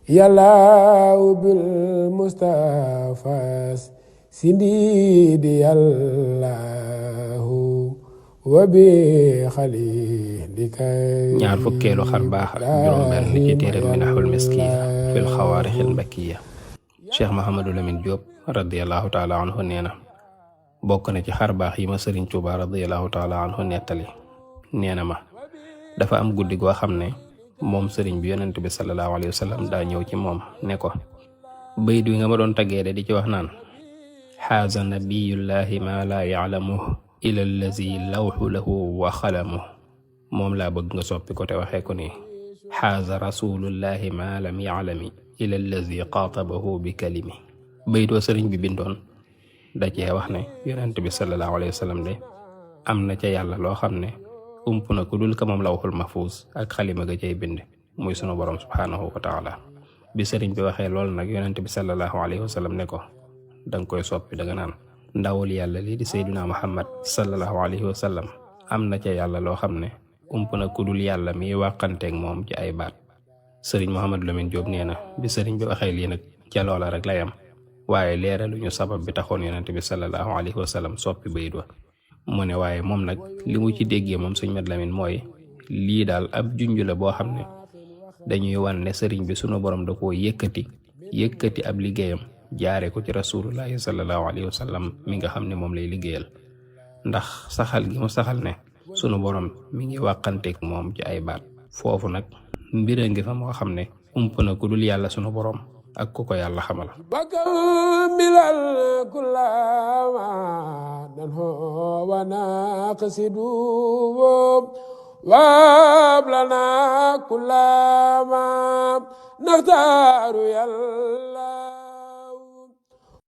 yàllaaw bil Mustafa sindidi yàllaahu wa bi xalilika ñaar fukkeelu xar baax ak juróom-benn ci téere Minahul Miskiya fil xawaarixil mbakkiya. Cheikh Mouhamadou Lamine Diop radiyallahu taala anhu nee na bokk na ci xar baax yi ma Sëriñ Tuuba radiyallahu taala anhu nettali. nee na ma dafa am guddi goo xam ne moom sëriñ bi yonent bi sallallahu alayhi wa sallam daa ñëw ci moom ne ko bayit wi nga ma doon taggee de di ci wax naan xaaza nabiyullahi ma laa ya'lamuhu ila allazi lawxu lahu wa xalamuhu moom laa bëgg nga soppi ko te waxee ko nii xaaza rasulullahi ma lam ya'lami ila allazi qaatabahu bi kalimi. bayit wa sëriñ bi bindoon da cee wax ne yonent bi sallallahu alayhi wa sallam de am na ca yàlla loo xam ne ump na ku dul ka moom lawxul mahfuus ak xalima ga cay bind muy sunu borom subhaanahu wa taala. bi sëriñ bi waxee loolu nag yonent bi sallallahu alayhi wa sallam ne ko danga koy soppi danga naan ndawul yàlla lii di sayduna muhammad sallallahu alayhi wa sallam am na ca yàlla loo xam ne ump na ku dul yàlla miy wàqanteeg moom ci ay baat. sëriñ Mouhamadou Lamine Diop nee na bi sëriñ bi waxee lii nag ca loola rek lay am waaye leeraluñu sabab bi taxoon yonent bi sallallahu alayhi wa sallam soppi bayit wa. mu ne waaye moom nag li mu ci déggee moom sëñ Mat Lamin mooy lii daal ab junj la boo xam ne dañuy wan ne sëriñ bi sunu borom da koo yëkkati ab liggéeyam jaare ko ci rasulullahi sallallahu alayhi wa sallam mi nga xam ne moom lay liggéeyal ndax saxal gi mu saxal ne sunu borom mi ngi wàqanteeg moom ci ay baat. foofu nag mbir a ngi fa moo xam ne ump na ku dul yàlla sunu borom ak ku ko yàlla xamal. وابلنا كل ما نختار يلا